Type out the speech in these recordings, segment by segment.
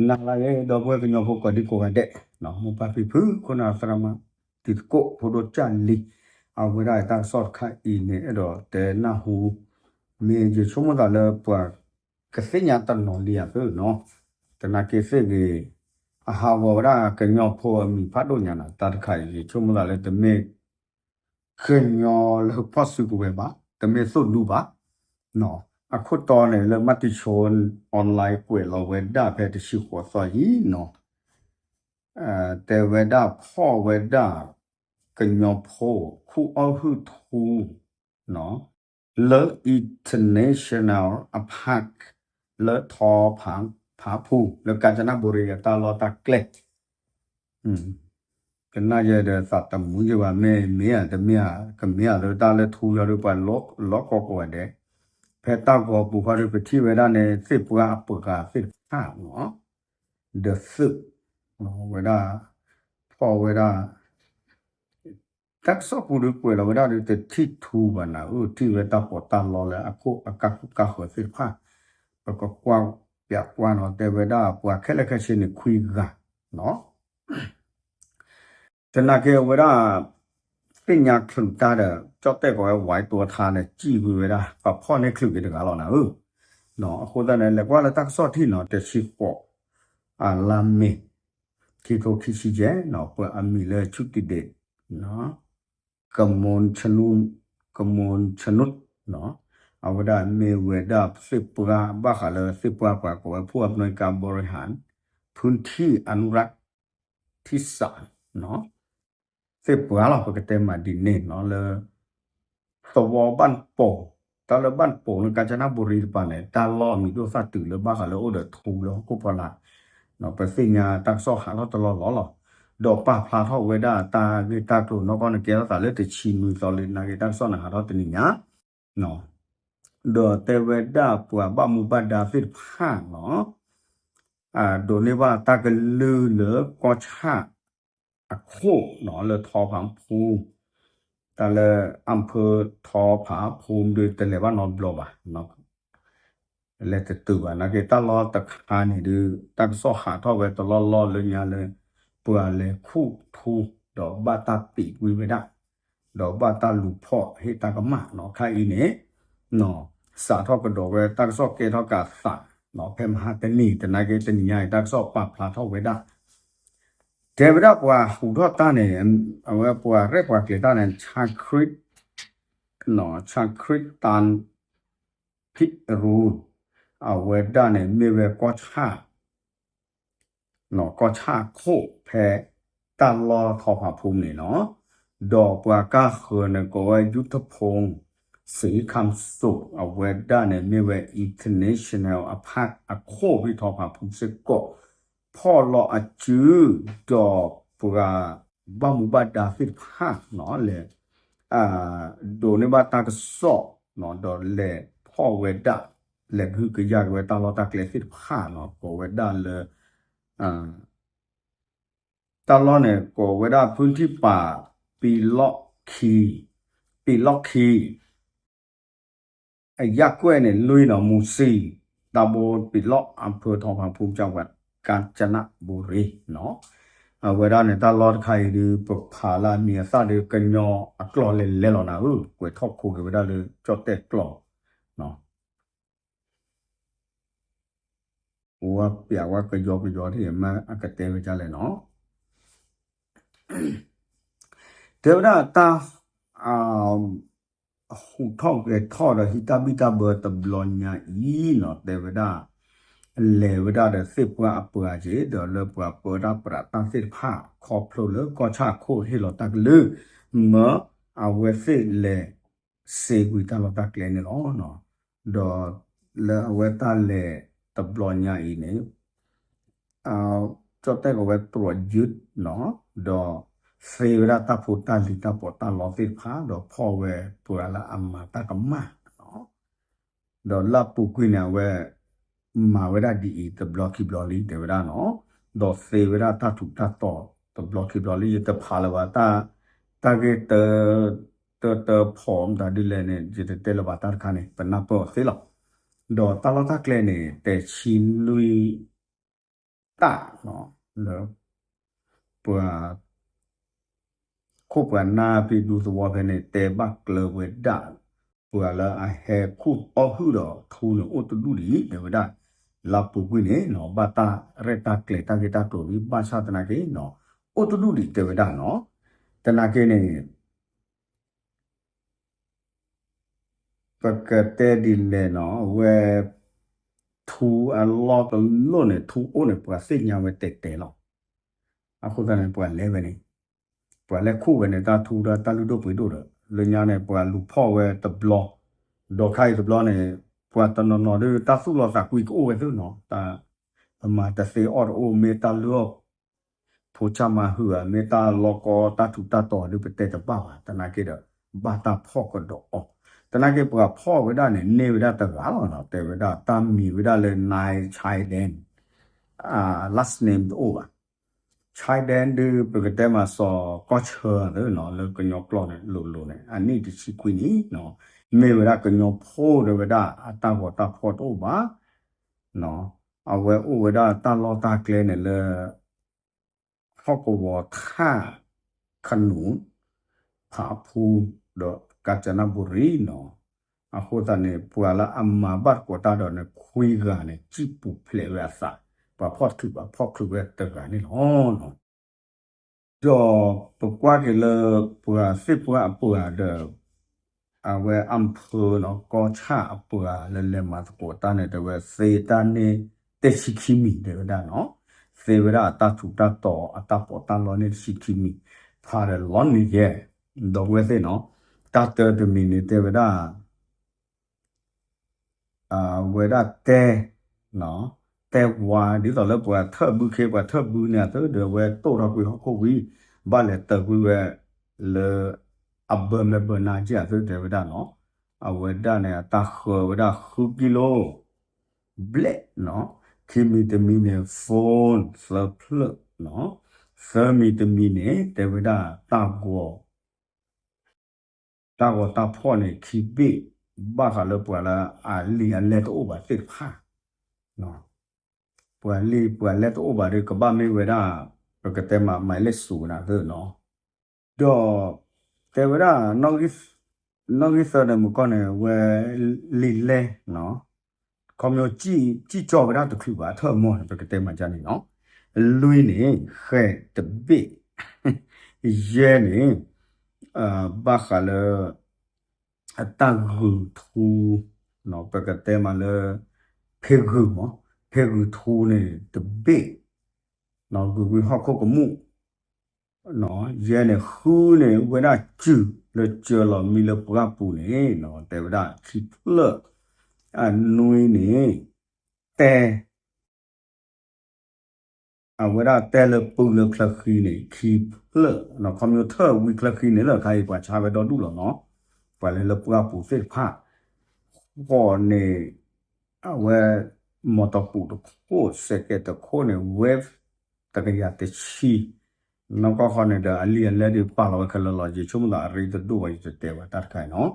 နၤလၢအဂ့ၤ ဒီပုၢ်ဝဲၢ်ကညီဖိကိးဒံကိးဂၤဒဲး, မိၢ်ပၢ်ဖံဖု ခိၣ်နၢ်သရၣ်မုၣ် တံၤသကိး ဖိဒိၣ်ကၢ်လံၤ, အဝဲဒၣ်တၢ်ကစီၣ်တခါအံၤန့ၣ် အဲၣ်ဒိးတဲနၢ်ဟူ မ့ၢ်ယဆိကမိၣ်သးလၢပှၤကသ့ၣ်ညါတနီၤလံဧါသ့ၣ်နီၤ, သနာ်က့သ့ၣ်ဂ့ၤ အဟးဂီၤဝဲဒၣ်ကညီဖိအမံၤဖးဒိၣ်ညါန့ၣ် တၢ်တခါအံၤ ယဆိကမိၣ်သးလၢတမ့ၢ် ကညီလၢဖီၣ်စုကဝဲၤဘၣ်, တမ့ၢ်သိၣ်ဒူဘၣ်. အခိၣ်တီန့ၣ်လၢ မၤတံၤဆိ online ကွဲးလီၤဝဲဒၣ်ဖဲတဆံဃိးသီအံၤနီၤ, တဲဝဲဒၣ်ဖီၣ်ဝဲဒၣ် ကညီဖိ ခူၣ်အီၣ်ဟုၣ်ထူ လၢ International Park လၢထီဖးဖူ လၢကၣ်စနဘူရံအတၢ်လီၢ်တၢ်ကျဲ ကနၣ်ယဲဒီးသးတမုာ်ယဲဘၣ် မ့ၢ်မ့ၢ်ဧါ တမ့ၢ်ဧါ ကမ့ၢ်ဧါလၢတၢ်လၢထူယီၤဒီးပှၤလီၢ်ကီၢ်ကိးဂၤဒဲး, ဖဲတၢ်ဂီၤပူၤဃီဒီးပထံၣ်ဝဲဒၣ်န့ၣ် သ့ၣ်ပှၢ်အပှၤသ့ၣ်တဖၣ်နီၤ, ဒီးသုး ဝဲဒၣ် ဖီၣ်ဝဲဒၣ် တၢ်ကစီၣ်ပူၤဒီးကွဲးလီၤဝဲဒၣ်ဒီးတထံၣ်ထူဘၣ်နၤဧၢ, ထံၣ်ဝဲတၢ်ပီးတၢ်လီလၢအခိၣ်အကၢ်ခိၣ်ကၢ်ဃၢၤသ့ၣ်တဖၣ်, ပကကွၢ်ပၠးကွၢ်နီၤ တဲဝဲဒၣ်ပှၤခဲလၢာ်ခဲဆ့န့ၣ်ခွံဂၤနီၤ သနာ်က့အဝဲဒၣ် သ့ၣ်ညါချုးတၢ်ဒီး ကၠီၣ်တဲၣ်ကိးဝဲ ဝဲတိထါန့ၣ် စံၣ်ကွံာ်ဝဲဒၣ် ပှၤဖီၣ်န့ၢ်ချုးက့ၤတဂၤလီၤနၤဧၢ, အဃိသတးန့ၣ် လဲၤကွၢ်လၢတၢ်ကစီၣ်ထံၣ်နီၤ တဆံဃိး လါမ့ၤ ခံကထိခံဆံယဲၢ်နီၤ ပှၤအမံၤလၢ ဆူၣ်တံၤဒ့း ကမူၣ်ဆနူၣ် ကမူၣ်ဆနူၣ်နီၤ, အဝဲဒၣ်မ့ၢ်ဝဲဒၣ်သ့ၣ်ပှၢ်ဘၣ်ဃးလၢသ့ၣ်ပှၢ်ပှၤကိးဝဲ ผู้อำนวยการบริหารพื้นที่อนุรักษ์ที่สามနီၤ, သ့ၣ်ပှၢ်လီၤ ပကတဲမးဒ်န့ၣ်နီၤ လၢ သဝီဘၣ်ပိာ်, တၢ်လၢဘၣ်ပိာ်လၢကၣ်စနဘူရံတပၤန့ၣ် တၢ်လီၢ်အမံၤဒိၣ်သၣ်တုၤလၢဘၣ်ဃးလၢအိၣ်ဒီးထူလၢဟီၣ်ခိၣ်ဖီလာ်, ပသ့ၣ်ညါတၢ်ကစီၣ်ဟးထီၣ်တလီၢ်လီၢ်လီၤ, ဒီးပာ်ဖျါထီၣ်ဝဲဒၣ်တၢ်ဂ့ၢ်တၢ်ကျိၤနီၢ်ကီၢ်န့ၣ် ကဲထီၣ်သးလၢတဆံနွံသီလံ နာ်က့တၢ်ကစီၣ်န့ၣ်ဟးထီၣ်တနံၤညါ ဒီးတဲဝဲဒၣ်ပှၤဘၣ်မူဘၣ်ဒါသ့ၣ်တဖၣ်နီၤ, ဒိးန့ၢ်ဘၣ်တၢ်ကလုၢ်လၢကီၢ်ဆၣ်အခိၣ်နီၤ လၢထီဖးဖူ တၢ်လၢ อำเภอ ထီဖးဖူဒီးတလဲၤဘၣ်နီတဘျီဘၣ် လဲၤတတုၤဘၣ် နာ်က့တၢ်လီၢ်တခါန့ၣ်ဒီး တၢ်ကစီၣ်ဟးထီၣ်ဝဲတလီၢ်လီၢ်လၢညါလၢ ပှၤလဲၤခူၣ်ထူ ဒီးဘၣ်တၢ်ပံးကွံာ်ဝဲဒၣ် ဒီးဘၣ်တၢ်လူၤဖီၣ်ဟ့ၣ်တၢ်ကမၣ်နီၤ ခါအံၤန့ၣ် စးထီၣ်ကဒီးဝဲတၢ်ကစီၣ်ကဲထီၣ်ကးသး ဖဲမဟါတနံၤ တနာ်က့တနံၤညါအံၤ တၢ်ကစီၣ်ပာ်ဖျါထီၣ်ဝဲဒၣ် တဲဝဲဒၣ်ပှၤဟူးထီၣ်တၢ်န့ၣ် အဝဲပှၤရဲၣ်ပှၤကျဲၤတၢ်န့ၣ် ชาคริต ชาคริต ตันพิรูล အဝဲဒၣ်န့ၣ် မ့ၢ်ဝဲကီၢ်ဆၣ် ကီၢ်ဆၣ်ခိၣ်ဖဲ တၢ်လီၢ်ထီဖးဖူန့ၣ်လီၤ. ဒီးပှၤကၢ်ဃၢၤန့ၣ် ကိးဝဲ ยุทธพงศ์ศรีคำสุข အဝဲဒၣ်န့ၣ် မ့ၢ်ဝဲ International Park အခိၣ်ဖဲထီဖးဖူစ့ၢ်ကီး ဖီၣ်လီၤအစု ဒီးပှၤ ဘၣ်မူဘၣ်ဒါသ့ၣ်တဖၣ်နီၤ လဲၤ ဒိးန့ၢ်ဘၣ်တၢ်ကစီၣ်နီၤ ဒီးလဲၤဖီၣ်ဝဲဒၣ် လဲၤကဟုကယာ်က့ၤဝဲတၢ်လီၢ်တၢ်ကျဲသ့ၣ်တဖၣ်နီၤ ကိးဝဲဒၣ်လၢ တၢ်လီၢ်န့ၣ် ကိးဝဲဒၣ် พื้นที่ป่า ปีล็อกคี ปีล็อกคี အရပ်ကွက်န့ၣ် လွံၢ်နီၤ หมู่สี่ ตำบลปีล็อก อำเภอทองผาภูมิ จังหวัดกาญจนบุรีနီၤ အဝဲဒၣ်န့ၣ် တၢ်လီၢ်တခါအံၤဒီး ပဖးလၢအမံၤအသၣ်ဒီး ကညီအကျိာ်လဲၤလဲၤလီၤနၤဧၢ ကွဲးထီၣ်ခိက့ၤဝဲဒၣ်လၢကၠီၣ်တဲၣ်ကျိာ် အိၣ်ဝဲပျးဝဲကယီကယီထံၣ် မ့ၢ်အကတဲဝဲဒ်လဲၣ်နီၤ တဲဝဲဒၣ်တၢ် ဟူးထီၣ်ဂဲၤထီၣ်ဒီး ဟံးတၢ်ဘံၣ်တၢ်ဘၢတဘျီညါအံၤနီၤ တဲဝဲဒၣ် လဲၤဝဲဒၣ်ဒီးသ့ၣ်ပှၢ်အပှၤက့ၤ ဒီးလၢပှၤပၢတၢ်ပြးတၢ်သ့ၣ်တဖၣ် ခီဖျိလၢကီၢ်ဆၣ်အခိၣ်ဟ့ၣ်လီၤတၢ်ကလုၢ် မၢအဝဲသ့ၣ်လဲၤ စ့ကွံာ်တၢ်လီၢ်တၢ်ကျဲန့ၣ်လီၤ. ဒီးလၢအဝဲတၢ်လဲၤတဘျီညါအံၤန့ၣ် ကၠီၣ်တဲၣ်ကဝဲတြီယုၢ်နီၤ ဒီးသ့ဝဲဒၣ်တၢ်ဖိတၢ်လံၤတၢ်ပီးတၢ်လီသ့ၣ်တဖၣ် ဒီးဖီၣ်ဝဲပှၤလၢအမၤတၢ်ကမၣ်နီၤ ဒီးလၢအပူၤကွံာ်န့ၣ် အဝဲ မၤဝဲဒၣ်ဒ်အံၤ တဘျီခံဘျီလံ တဲဝဲဒၣ်နီၤ ဒီးသ့ဝဲဒၣ်တၢ်ထူးတၢ်တီၤ တဘျီခံဘျီလံ ယတဖးလၢၤဘၣ် တၢ်ဂ့ၢ်တၢတၢဖီးမတၤဒ်လဲၣ်န့ၣ် ယတတဲလၢၤဘၣ်တၢ်တခါန့ၣ် ပနၢ်ပၢၢ်အီၤသ့လီၤ. ဒီးတၢ်လီၢ်တၢ်ကျဲန့ၣ် တဲဆံလွံၢ် တၢ်လၢ ပှၤ ခိၣ်ပှၤနၢ်ဖံးဒူသဝီဖဲန့ၣ် တဲဘၣ်ကျၢၤဝဲဒၣ် ပှၤလၢအဟဲခူၣ်အီၣ်ဟုၣ်ဒီးထူန့ၣ် အိၣ်တဒူၣ်ဒံး တဲဝဲဒၣ် လါပူၤကွံာ်န့ၣ်နီၤ ဘၣ်တၢ်ရဲၣ်တၢ်ကျဲၤတၢ်ဂ့ၢ်တၢ်ကျိၤဒံး ဘၣ်ဆၣ်သနာ်က့နီၤ အိၣ်တဒူၣ်ဒံးတဲဝဲဒၣ်နီၤ သနာ်က့န့ၣ် ပကတဲဒ်လဲၣ်နီၤ အဝဲ ထူအလီၢ်တလီၢ်န့ၣ် ထူအိၣ်န့ၣ် ပှၤသ့ၣ်ညါဝဲတဲာ်တဲာ်လီၤ. အဃိသတးန့ၣ် ပှၤလဲၤဝဲန့ၣ် ပှၤလဲၤခူၣ်ဝဲန့ၣ် တၢ်ထူဒီးတၢ်လုၢ်ဒိၣ်ပှ့ၤဒိၣ်ဒီး လၢညါန့ၣ် ပှၤလူၤဖီၣ်ဝဲတဘျီ ဒီးခါအံၤတဘျီန့ၣ် ပှၤတနီၤနီၤဒ် တၢ်သူၣ်လီၤသးကွံကအိၣ်ဝဲသ့နီၤ တၢ် အမၤတသ့အီၣ်တအိၣ် မ့ၢ်တၢ်လုၢ်အီၣ် ဖိဆၣ်မၤဟုၣ်ဧါ မ့ၢ်တၢ်လီကီတၢ်ထူးတၢ်တီၤဒ်ပတဲတဘၣ်ဘၣ် သနာ်က့ဒီး ဘၣ်တၢ်ဖီၣ်ကဒီးအီၤ သနာ်က့ပှၤဖီၣ်ဝဲဒၣ်န့ၣ် န့ၢ်ဝဲဒၣ်တဂၤလီၤနီၤ တဲဝဲဒၣ်တၢ်မံၤဝဲဒၣ်လၢ Nai Chai Dang last name တအိၣ်ဘၣ် Chai Dang ဒ်ပကတဲမးစီၤကီၢ်ဆၢသ့နီၤ လၢကညီကျိာ်န့ၣ် လိၤလိၤန့ၣ် အနံၣ်တဆံခွံနံၣ်နီၤ မ့ၢ်ဝဲဒၣ်ကညီဖိတဲဝဲဒၣ် အတၢ်ဂီၤတၢ်ဖီၣ်တအိၣ်ဘၣ် အဝဲအိၣ်ဝဲဒၣ်တၢ်လီၢ်တၢ်ကျဲန့ၣ်လၢ ဟီၣ်ကဝီၤထၣ် ခနူၣ် ဖးဖူ ဒီး ကၣ်စနဘူရံနီၤ အဃိသတးန့ၣ် ပှၤလၢအမၤဘၣ်သကိးတၢ်ဒီးန့ၣ် ခွံဂၤန့ၣ် စံၣ်ပူၤဖျဲးဝဲအသး ပှၤဖီၣ်ချုးပှၤဖီၣ်ချုးဝဲတဂၤန့ၣ်လီၤ. ဒီးပကွၢ်က့ၤလၢပှၤသ့ၣ်ပှၢ်အပှၤဒီး အဝဲအဖၢနီၤ ကီၢ်ဆၣ်အပှၤလၢလဲၤမၤသကိးတၢ်န့ၣ် တဲဝဲသ့တၢ်န့ၢ်တဆံခံမံၤတဲဝဲဒၣ်နီၤ သ့ဝဲဒၣ်အတၢ်ထူးတၢ်တီၤအတၢ်ပီးတၢ်လီန့ၢ်တဆံခံမံၤ ဖးဒီးလီနံၤယဲၢ် ဒီပုၢ်ဝဲၢ်သ့ၣ်နီၤ တၢ်တၢတမံၤန့ၣ်တဲဝဲဒၣ် အဝဲဒၣ်တဲ တဲဝါ ဒ်သိးလၢပှၤထၢၣ်ဘုခ့ ပှၤထၢၣ်ဘုန့ၣ်အသိးဒီး အဝဲတိၢ်ထီၣ်ကွံာ်ဟီၣ်ခိၣ်ဝံၤ ဘၣ်လဲၤတၢၤကွံာ်ဝဲ လၢ အဘၢမၢဘၢနါက့အသိးတဲဝဲဒၣ်နီၤ အဝဲဒၣ်န့ၣ် အတၢ်ဃၢၤဝဲဒၣ်ဃုကံလိ ဘျဲၣ်နီၤ ခံမံၤတမံၤန့ၣ် phone သၢဖျၢၣ်နီၤ သၢမံၤတမံၤန့ၣ် တဲဝဲဒၣ်တၢ်ဂီၤ တၢ်ဂီၤတၢ်ဖီၣ်န့ၣ် ခံဘ့ၣ် ဘၣ်ဃးလၢပှၤလၢအလံာ်အလဲၢ်တအိၣ်ဘၣ်သ့ၣ်တဖၣ် ပှၤလံာ်ပှၤလဲၢ်တအိၣ်ဘၣ်ဒီး ကဘၣ်မ့ၢ်ဝဲဒၣ် ပကတဲမး မၤလဲၣ်စူၤနၤသ့နီၤ ဒီး တဲဝဲဒၣ် နီၣ်ဂံၢ်သၢဒီးမုၢ်ကီၢ်န့ၣ် ဝဲ လံာ်လဲၢ် ခီဖျိ စံၣ်ကၠီၣ်ဝဲဒၣ်တချုးဘၣ် အထၢၣ်အမီၢ်န့ၣ် ပကတဲမးဒ်န့ၣ်နီၤ လွံၢ်န့ၣ် ဃဲးတဘ့ၣ် ယဲၢ်န့ၣ် ဘၣ်ဃးလၢ အတၢ်ဂုာ်ထူ ပကတဲမးလၢ ဖ့ဂုာ်မး ဖ့ဂုာ်ထူန့ၣ် တဘ့ၣ် ဂုာ်ကွံာ်ဟီၣ်ခိၣ်ကမူၣ် ယဲၢ်န့ၣ် ဃုန့ၣ် ဝဲဒၣ်စုၣ်လၢစၢလီၤမံလၢပှၢ်ပူၤန့ၣ် တဲဝဲဒၣ်ခံဖျၢၣ် အနွံန့ၣ် တဲ အဝဲဒၣ်တဲလၢပုၢ်လၢချၢဃံန့ၣ် ခံဖျၢၣ် ခီဖျိထၢၣ်ဝံချၢဃံန့ၣ်လၢခါအံၤ ပှၤဆါဝဲဒီဒူၣ်လီၤနီၤ ပှၤလဲၤလၢပှၢ်ပူၤသ့ၣ်တဖၣ် ဃိးန့ၣ် အဝဲ မီတီပူၤတခိၣ် စဲးကဲးတခိၣ်န့ၣ် wave တကယၤတဆံ နီၢ်ကီၢ်ဃီန့ၣ်ဒီး အလံာ်အလဲၢ်ဒ်ပာ်လီၤဝဲခဲလၢာ်လီၤ ယဆိကမိၣ်သးအရ့တဒိၣ်ဘၣ် ယတတဲဘၣ်တၢ်တခါအံၤနီၤ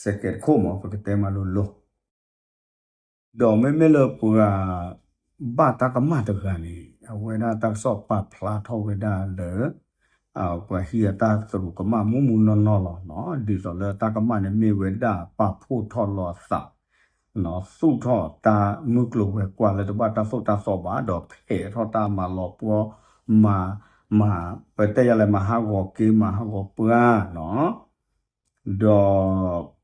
စဲးကဲးတခိၣ်မး ပကတဲမးလိၤလိၤ ဒီးမ့မ့ၢ်လၢပှၤ ဘၣ်တၢ်ကမၣ်တဂၤန့ၣ် အဝဲဒၣ်တၢ်ကစီၣ်ပာ်ဖျါထီၣ်ဝဲဒၣ်လၢ ပှၤဟံးအတၢ်သရူးကမၣ်မူးမူးနီၢ်နီၢ်လီၤနီၤ ဒ်သိးလၢတၢ်ကမၣ်န့ၣ်မ့ၢ်ဝဲဒၣ်ပာ်ဖှိၣ်ထီၣ်လီၤအသး သူၣ်ထီၣ်တၢ်မုၢ်ကျိၤဝဲၤကွာ်လၢတဘၣ်တၢ်သိၣ်တၢ်သီဘၣ် ဒီးဖဲးထီၣ်တၢ်မၤလီၤပှီၢ် မၤ မၤ ပတဲယၤလဲၣ် မၤဟးဂီၤက့ၤ မၤဟးဂီၤပှၤနီၤ ဒီး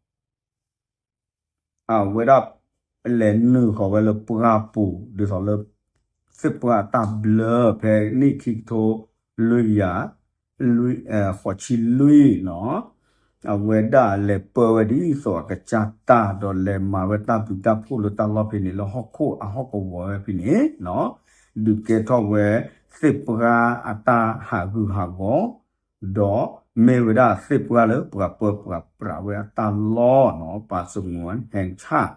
အဝဲဒၣ် လဲၤနုာ်ဃီၤဝဲလၢပှၢ်ပူၤ ဒ်သိးလၢ သ့ၣ်ပှၢ်အတၢ်ဘျၢ ဖဲနံၣ်ခံကထိလွံၢ်ယၤ လွံၢ် ဃိးဆံလွံၢ်နီၤ အဝဲဒၣ်လဲၤပၢဝဲဒ်သိးအကစၢ်တၢ် ဒီးလဲၤမၤဝဲတၢ်ဘျုးတၢ်ဖှိၣ်လၢတၢ်လီၢ်ဖဲန့ၣ် လၢဟီၣ်ခိၣ်အဟီၣ်ကဝီၤဝဲဖဲန့ၣ်နီၤ ဒုးကဲထီၣ်ဝဲ သ့ၣ်ပှၢ်အတၢ်ဟးဂူာ်ဟးဂီၤ ဒီးမ့ၢ်ဝဲဒၣ်သ့ၣ်ပှၢ်လၢပှၤပၢပှၤပြးဝဲအတၢ်လီၢ်နီၤ ပာ်စငူးဟဲဆၣ်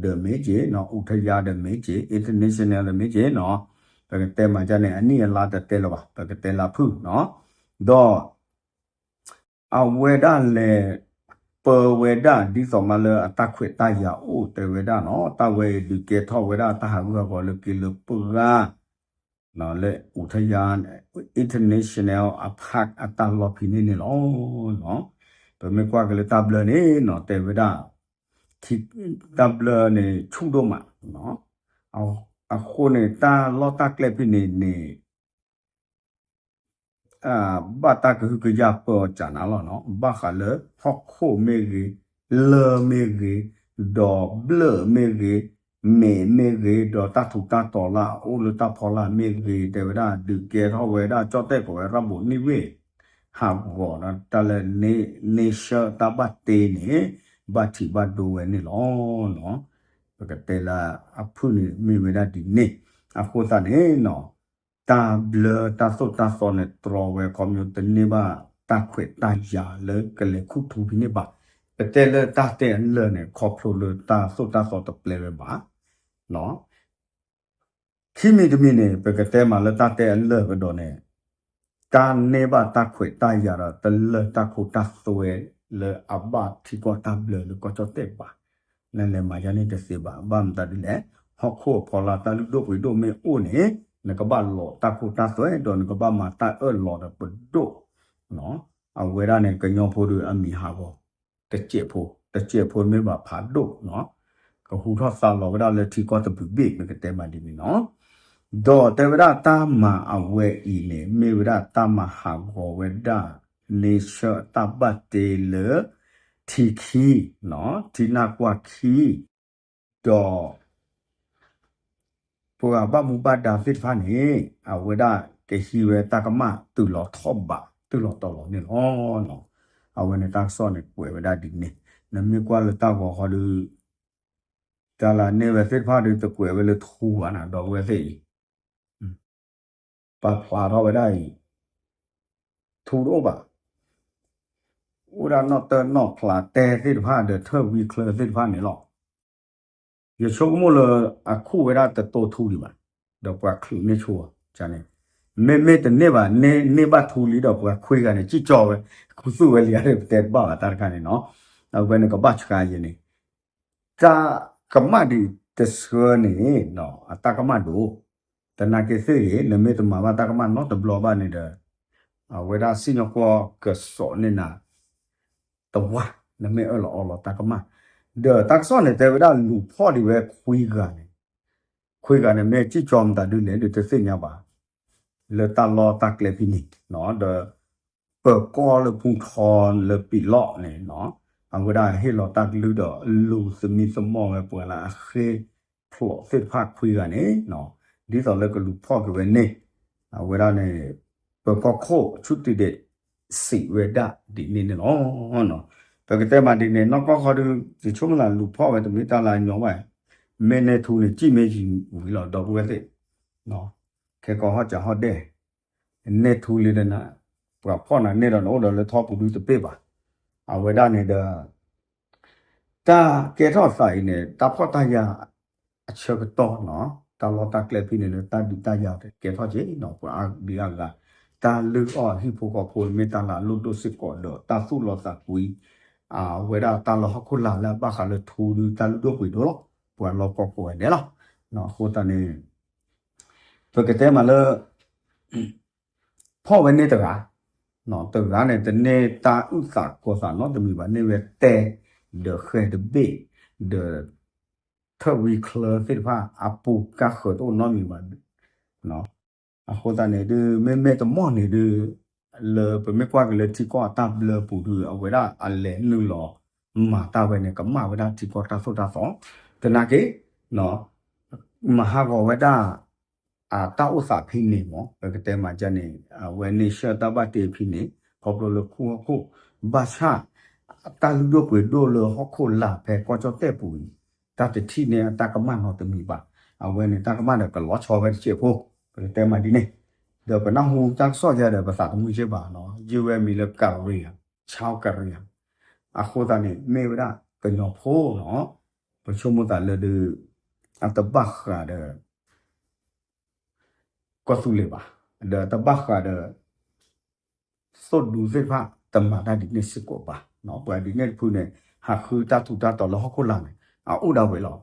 ဒီးမ့ၢ်က့ၤနီၤ အူထယါဒီးမ့ၢ်က့ၤ international ဒီးမ့ၢ်က့ၤနီၤ ပကတဲမးဒ်န့ၣ် အနံၣ်အလါတတဲလၢၤဘၣ် ပကတဲလၢဖုၣ်နီၤ ဒီး အဝဲဒၣ်လဲၤ ပၢဝဲဒၣ်ဒ်သိးမးလၢအတၢ်ခွဲးတၢ်ယာ်အိၣ်တဲဝဲဒၣ်နီၤ, တၢ်ဝဲအံၤဒုးကဲထီၣ်ဝဲဒၣ်တၢ်ဟးဂူာ်ဟးဂီၤလၢက့ၤလၢပှၢ် လၢ Uthian International Park အတၢ်လီၢ်ဖဲန့ၣ်န့ၣ်လီၤ. ပမ့ၢ်ကွၢ်က့ၤလၢတၢ်ဘျၢန့ၣ်နီၤ တဲဝဲဒၣ် တၢ်ဘျၢန့ၣ်ဆူၣ်ဒိၣ်မး, အဃိန့ၣ် တၢ်လီၢ်တၢ်ကျဲဖဲန့ၣ်န့ၣ် ဘၣ်တၢ်ကဟုကယာ်ပၢအီၤကနၤလီၤနီၤ, ဘၣ်ဃးလၢဟီၣ်ခိၣ်မ့ၢ်ဂ့ၤ, လၢၢ်မ့ၢ်ဂ့ၤ, ဒီးဘျၢၣ်မ့ၢ်ဂ့ၤ, မ့ၢ်မ့ၢ်ဂ့ၤ, ဒီးတၢ်ထူးတၢ်တီၤလၢအအိၣ်လၢတၢ်ဖီလာ်မ့ၢ်ဂ့ၤ, တဲဝဲဒၣ်ဒုးကဲထီၣ်ဝဲဒၣ်ကၠီၣ်တဲၣ်ကိးဝဲ ရဘိးနံၣ်ဝ့ၢ် ဟးဂီၤဒီးတၢ်လၢ nature တၢ်ဘၣ်တ့န့ၣ် ဘၣ်ထံးဘၣ်ဒိဝဲန့ၣ်လီၤ. ပကတဲလၢအဖုၣ်န့ၣ်မ့ၢ်ဝဲဒၣ်ဒ်န့ၣ်, အဃိသတးန့ၣ်နီၤ တၢ်ဘျၢတၢ်သိၣ်တၢ်သီန့ၣ် တြီဝဲခီဖျိတန့ၢ်ဘၣ်တၢ်ခွဲးတၢ်ယာ်လၢကလဲၤခူၣ်ထူဖဲန့ၣ်ဘၣ်. ပတဲလၢတၢ်တဲအလၢၢ်န့ၣ် ခီဖျိလၢတၢ်သိၣ်တၢ်သီတပျဲဝဲဘၣ်. ခံမံၤတမံၤန့ၣ် ပကတဲမးလၢတၢ်တဲအလၢၢ်ကဒီးန့ၣ် တၢ်န့ၢ်ဘၣ်တၢ်ခွဲးတၢ်ယာ်ဒီး တလၢၢ်တၢ်ခိတၢ်သွဲလၢအဘၣ်ထံကီၢ်တၢ်ဘျၢလၢကီၢ်ကၠီၣ်တဲၣ်ဘၣ်. နလဲၤမၤယါန့ၣ်တသ့ဘၣ်. ဘၣ်မတၤဒ်လဲၣ်, ဟီၣ်ခိၣ်အဖီလာ်တၢ်လုၢ်ဒိၣ်ပှ့ၤဒိၣ်မ့ၢ်အိၣ်န့ၣ် နကဘၣ်လီၤတၢ်ခိတၢ်သွဲ ဒီးနကဘၣ်မၤတၢ်အၢၣ်လီၤဒီးပဒိၣ် အဝဲဒၣ်န့ၣ် ကညီဖိဒီးအမံၤဟးဂီၤ တစဲးဖိ, တစဲးဖိမ့ၢ်ဘၣ်ဖးဒိၣ်နီၤ, ကဟူထီၣ်သါလီၤဝဲဒၣ်လၢထံကီၢ်တဘျုးဘ့ၣ် ပကတဲမးဒ်န့ၣ်နီၤ. ဒီးတဲဝဲဒၣ်တၢ်မၤအဝဲအံၤန့ၣ် မ့ၢ်ဝဲဒၣ်တၢ်မၤဟးဂီၤဝဲဒၣ် nature တၢ်ဘၣ်တ့လၢ ထံခံ, ထံနၢ်ကွၢ်ခံ, ဒီး ပှၤဘၣ်မူဘၣ်ဒါသ့ၣ်တဖၣ်န့ၣ် အဝဲဒၣ်ကဟံးဝဲတၢ်ကမၣ်တုၤလီၤထီၣ်ဘး တုၤလီၤတီၤလီၤန့ၣ်လီၤ. အဝဲန့ၣ်တၢ်ကစီၣ်န့ၣ် ကွဲးဝဲဒၣ်ဒ်န့ၣ်, နမ့ၢ်ကွၢ်လၢတၢ်ဂီၤဃီဒီး တၢ်လၢန့ၢ်ဝဲသ့ၣ်တဖၣ်ဒီး တကွဲးဝဲလၢထူဘၣ်နၤ ဒီပုၢ်ဝဲၢ်သ့ၣ်အံၤ ပာ်ဖျါထီၣ်ဝဲဒၣ်အံၤ ထူတအိၣ်ဘၣ်, အိၣ်ဒၣ်နီၣ်တၢၢ်နီၣ်ဖျးတဲသ့ၣ်တဖၣ်ဒီး ထၢၣ်ဝံချၢသ့ၣ်တဖၣ်န့ၣ်လီၤ. ယဆိကမိၣ်လၢအခူၣ်ဝဲဒၣ်တတိၢ်ထူဒံးဘၣ်, ဒီးပှၤချုးန့ၢ်ဆိန့ၣ်, မ့မ့ၢ်တန့ၢ်ဘၣ်, န့ၢ်ဘၣ်ထူလံဒီးပှၤခွံဂၤန့ၣ် စံၣ်ကၠီဝဲ, ခူသူၣ်ဝဲလံဧါ ပတဲတဘၣ်ဘၣ်တၢ်တခါန့ၣ်နီၤ, အဝဲန့ၣ်ကဘၣ်ဆှးယဲန့ၣ် တၢ်ကမၣ်ဒံးတဆှၢန့ၣ် အတၢ်ကမၣ်ဒိၣ်, သနာ်က့သ့ၣ်ဂ့ၤ နမ့ၢ်တမၤဘၣ်တၢ်ကမၣ်နီတဘျီဘၣ်န့ၣ်ဒီး အဝဲဒၣ်စံၣ်ညီၣ်ကွီၢ်ကစီးန့ၢ်နၤ တဝၢ်, နမ့ၢ်အၢၣ်လီၤအီလီၤတၢ်ကမၣ်, ဒီးတၢ်ကစီၣ်န့ၣ် တဲဝဲဒၣ်လူၤဖီၣ်ဒံးဝဲခွံဂၤန့ၣ်, ခွံဂၤန့ၣ် မ့ၢ်စံၣ်ကၠီမတၤဒုလဲၣ် ဒုးတသ့ၣ်ညါဘၣ်, လၢတၢ်လီၢ်တၢ်ကျဲဖဲန့ၣ်, ဒီး ပၢၤကီၢ်လၢဖူထီလၢပံးလီၢ်န့ၣ်, အဝဲဒၣ်ဟ့ၣ်လီၤတၢ်ကလုၢ်ဒီးလူၤသမံသမိးဝဲပှၤလၢအဃ့ၢ်ဖျိးသ့ၣ်တဖၣ်ခွံဂၤန့ၣ်, ဒ်သိးလၢကလူၤဖီၣ်က့ၤဝဲန့ၣ်, အဝဲဒၣ်န့ၣ် ပၢၤကီၢ်ခိၣ်ဆူၣ်တံၤဒဲး စံးဝဲဒၣ်ဒ်န့ၣ်န့ၣ်လီၤ. ပကတဲမးဒ်န့ၣ် နီၢ်ကီၢ်ခီဒုး ယဆိကမိၣ်သးလူၤဖီၣ်ဝဲတမ့ၢ်တၢ်လၢအညီဘၣ်, မ့ၢ်န့ၢ်ထူန့ၣ် စံၣ်မ့ၢ်ယံၤဝံၤလီၤ ဒီပုၢ်ဝဲၢ်သ့ၣ်, ခဲကီးဟီၣ်စးဟီၣ်ဒဲး, န့ၢ်ထူလံဒီးနၤ, ပှၤဖီၣ်နၤန့ၢ်ဒီးနအိၣ်ဒီးလၢထီပူၤဒုတပ့ၢ်ဘၣ်, အဝဲဒၣ်န့ၣ်ဒီး တၢ်ကဲထီၣ်သးအံၤန့ၣ် တၢ်ဖှီၣ်တၢ်ယာ်အဆၢကတီၢ်နီၤ, တၢ်လီၢ်တၢ်ကျဲဖဲန့ၣ်လၢတၢ်ဒုးတၢ်ယၤကဲထီၣ်က့ၤနီၤ, ပှၤအါဒံအါဂၤ, တၢ်လုၢ်အီၣ်ဟံၣ်ဖိဃီဖိမ့ၢ်တၢ်လၢအလိၣ်ဒိၣ်စ့ၢ်ကီးဒီး တၢ်သူၣ်လီၤသးကွံ, အဝဲဒၣ်တၢ်လၢဟီၣ်ခိၣ်လာ်လၢအဘၣ်ဃးလၢထူဒုတၢ်လုၢ်ဒိၣ်ပှ့ၤဒိၣ်လီၤ, ပှၤလီၢ်ကီၢ်ကိးဂၤဒဲးလီၤ. အဃိသတးန့ၣ် ပကတဲမးလၢ ဖီၣ်ဝဲန့ၢ်တဂၤ, တဂၤန့ၣ် တန့ၢ်တၢ်အုၣ်သးကီၤသးနီတမံၤဘၣ်, န့ၢ်ဝဲတဲ, ဒီးဃဲတဘ့ၣ်, ဒီးထၢၣ်ဝံချၢသ့ၣ်တဖၣ် အပူၤကါဃၢၤတအိၣ်နီတမံၤဘၣ်. အဃိသတးန့ၣ်ဒုး မ့မ့ၢ်တမီၢ်န့ၣ်ဒုး လၢပမ့ၢ်ကွၢ်က့ၤလၢထံကီၢ်အတၢ်ဘျၢပူၤဒုး အဝဲဒၣ်အလဲၤနုာ်လီၤမၤတၢ်ဝဲန့ၣ် ကမၣ်ဝဲဒၣ်ထံကီၢ်တၢ်သိၣ်တၢ်သီ, သနာ်က့ မၤဟးဂီၤဝဲဒၣ် အတၢ်အိၣ်သးဖဲန့ၣ်မး ပကတဲမးဒ်န့ၣ် အဝဲ nature တၢ်ဘၣ်တ့ဖဲန့ၣ် ခီဖျိလၢခူၣ်ဟီၣ်ခိၣ် ဘၣ်ဆၣ် တၢ်လုၢ်ဒိၣ်ပှ့ၤဒိၣ်လၢဟီၣ်ခိၣ်လာ်ဖဲကီၢ်ကၠီၣ်တဲၣ်ပူၤအံၤ တၢ်တထံၣ်န့ၢ်အတၢ်ကမၣ်နီတမံၤဘၣ်. အဝဲန့ၣ်တၢ်ကမၣ်ဒီးကလီၤဆီဝဲတစဲးဖိ ပကတဲမးဒ်န့ၣ်, ဒီးပနၢ်ဟူတၢ်ကစီၣ်ယၤဒီးပသးတမုာ်က့ဘၣ်နီၤ, ယုၢ်ဝဲမံၤလၢ Karen, Chao Karen, အဃိသတးန့ၣ် မ့ၢ်ဝဲဒၣ်ကညီဖိနီၤ, ပဆိကမိၣ်သးလၢဒုး အတဘၣ်ဃးဒီး ကီၢ်သူလ့ၤဘၣ်, ဒီးတဘၣ်ဃးဒီး သိၣ်ဒူသ့ၣ်တဖၣ် တမၤတၢ်ဒ်န့ၣ်စ့ၢ်ကီးဘၣ်. ပှၤဒ်န့ၣ်တဖုန့ၣ် ဟးဃုတၢ်ထူးတၢ်တီၤလၢဟီၣ်ခိၣ်လာ်န့ၣ် အအိၣ်ဒၣ်ဝဲလီၤ.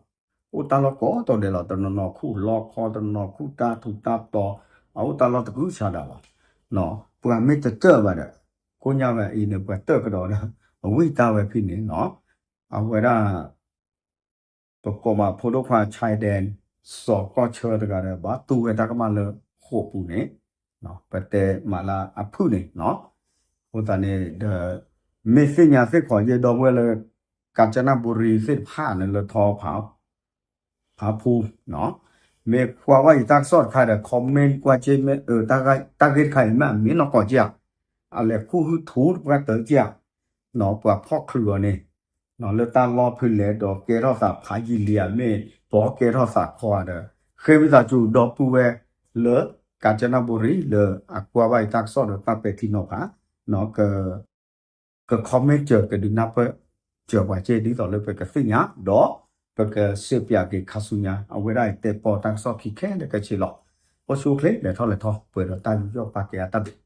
အိၣ်တၢ်လီၢ်ကိးတီၤဒဲးလီၤ. တနီၤနီၤခူၣ်လီခီ, တနီၤနီၤခူၣ်တၢ်ထူးတၢ်တီၤ, အအိၣ်တၢ်လီၢ်တကုၤဆးဒးလီၤ. ပှၤမ့ၢ်တတၢၢ်ဘၣ်ဒီး ကိညါဝဲအံၤန့ၣ် ပှၤတၢၢ်ကဒီးဒီး အဝံၣ်တၢ်ဝဲဖဲန့ၣ်နီၤ. အဝဲဒၣ် ပကိးမးဖိဒိၣ်ခွါ Chai Deng စီၤကီၢ်ဆၢတဂၤဒီး ဘၣ်တူၢ်ဝဲတၢ်ကမၣ်လၢဃိာ်ပူၤန့ၣ် ပတဲမးလၢအဖုၣ်န့ၣ်နီၤ. အဃိသတးန့ၣ်ဒီး မ့ၢ်သ့ၣ်ညါသ့ၣ်ခီယဲၢ်ဒီပုၢ်ဝဲၢ်လၢ ကၠၣ်ကၠၣ်နၣ်ဘူရံသ့ၣ်တဖၣ်န့ၣ်လၢထီဖး ဖးဖူနီၤ, မ့ၢ်ကွၢ်ဘၣ်ယတၢ်ကစီၣ်တခါဒီး comment ကွၢ်က့မ့ၢ်အၢ တၢ်ဂ့ၢ်တခါအံၤမ့ၢ်အမ့ၢ်နီၢ်ကီၢ်က့ဧါ, အလဲၤခူၣ်ဟုထူတပှၢ်တၢ်က့ဧါ, ပှၤဖီၣ်ချုးအီၤန့ၣ် လၢတၢ်လီၢ်ဖဲလဲၣ်ဒီး ကဲထီၣ်သးဖးယံာ်လံဧါမ့ၢ် ပှၤကဲထီၣ်သးခီဧါဒီး ဃ့ဝံသးစူၤဒီပုၢ်ဝဲၢ်လၢ ကၠၣ်ကၠၣ်နၣ်ဘူရံလၢအကွၢ်ဘၣ်ယတၢ်ကစီၣ်ဒီးတၢ်ပဲာ်ထံနီၤဖး က comment စၢၤ ကဒုးနၢ်ပၢၢ်စၢၤပှၤက့ ဒ်သိးလၢပကသ့ၣ်ညါ ဒီးပကစံးပၠးက့ၤခါဆူညါ အဝဲဒၣ်အံၤတဲပီတၢ်ကစီၣ်ခံခဲလၢာ်ခဲဆ့လီၤ. အိၣ်ဆူၣ်အိၣ်ချ့ လဲၤထီၣ်လဲၤထီ ပှဲၤဒီးတၢ်ယူးယီၣ်ပာ်ကဲအတၢ်ဘျုး